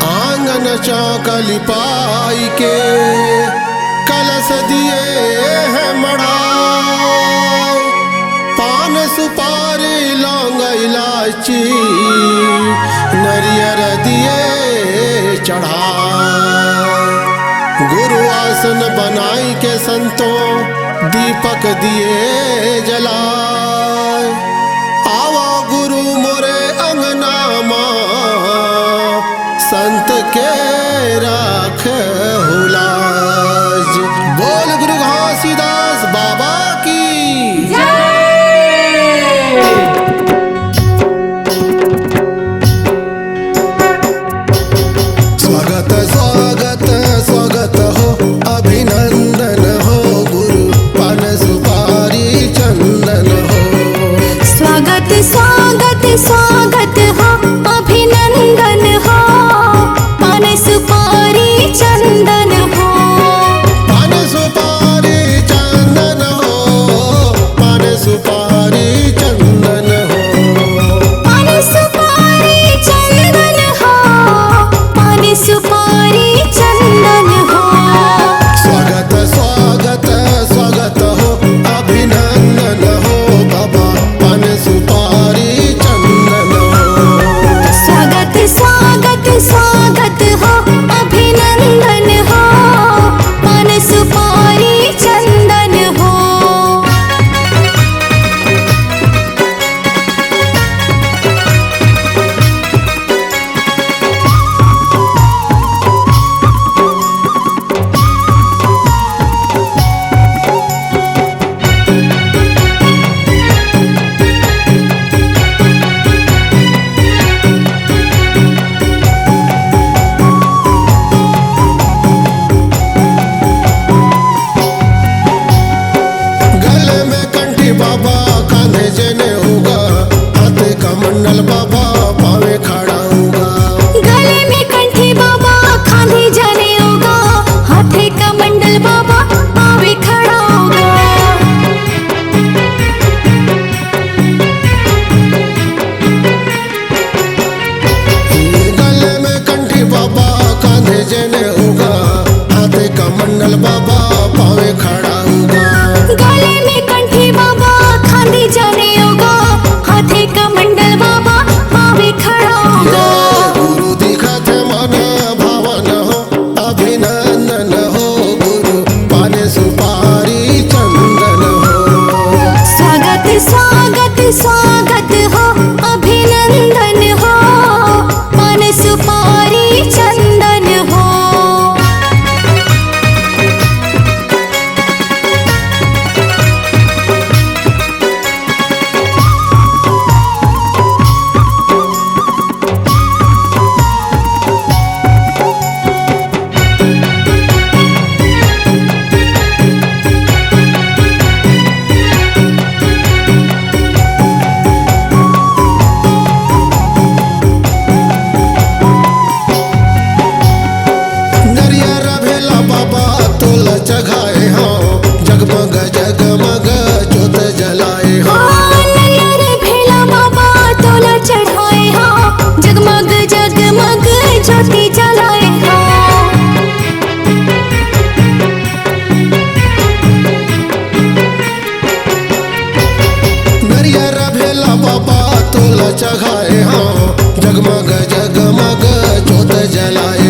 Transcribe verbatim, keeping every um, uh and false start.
आंगन चौक लिपाई के कलश दिए हैं मढ़ाए, पान सुपारी लौंग इलायची नरियर दिए चढ़ाए। गुरु आसन बनाई के संतों दीपक दिए जलाए। आवा गुरु मोरे अंगना मा, संत के राख हुलाज। बोल गुरु घासीदास बाबा की। जय। स्वागत स्वागत स्वागत हो, अभिनंदन हो गुरु, पान सुपारी चंदन हो। स्वागत स्वागत स्वागत हो, अभिनंदन हो, पान सुपारी चंदन हो। पान सुपारी चंदन हो, पान सुपारी चंदन हो। पान सुपारी चंदन हो, पान सुपारी चंदन हो। स्वागत स्वागत स्वागत हो, अभिनंदन हो बाबा, पान सुपारी चंदन हो। स्वागत स्वागत स्वागत हो, अभिनंदन हो, पान सुपारी चंदन हो। गले में कंठी बाबा, कांधे जनेऊ गा, हाथे कमंडल बाबा, पावे खड़ाऊ गा। गले में कंठी बाबा, कांधे जनेऊ गा, हाथे कमंडल बाबा, पावे खड़ाऊ गा। गले में कंठी बाबा, कांधे जनेऊ गा, हाथे कमंडल बाबा, पावे खड़ाऊ गा। गले में कंठी बाबा, कांधे जनेऊ गा, हाथे कमंडल बाबा, पावे खड़ाऊ गा। गुरु दिखत मन भावन हो, अभिनंदन हो गुरु, पान सुपारी चंदन हो। स्वागत स्वागत स्वागत हो, अभिनंदन हो, पान सुपारी चंदन हो। नरियर भेला बाबा तोला चघाए हौं, जगमग जगमग जोत जलाए हौं। हाँ, नरियर भेला बाबा तोला चढ़ाए हौं, जगमग जगमग ज्योति जलाए हौं। नरियर भेला बाबा तोला चघाए हौं, जगमग जगमग जोत जलाए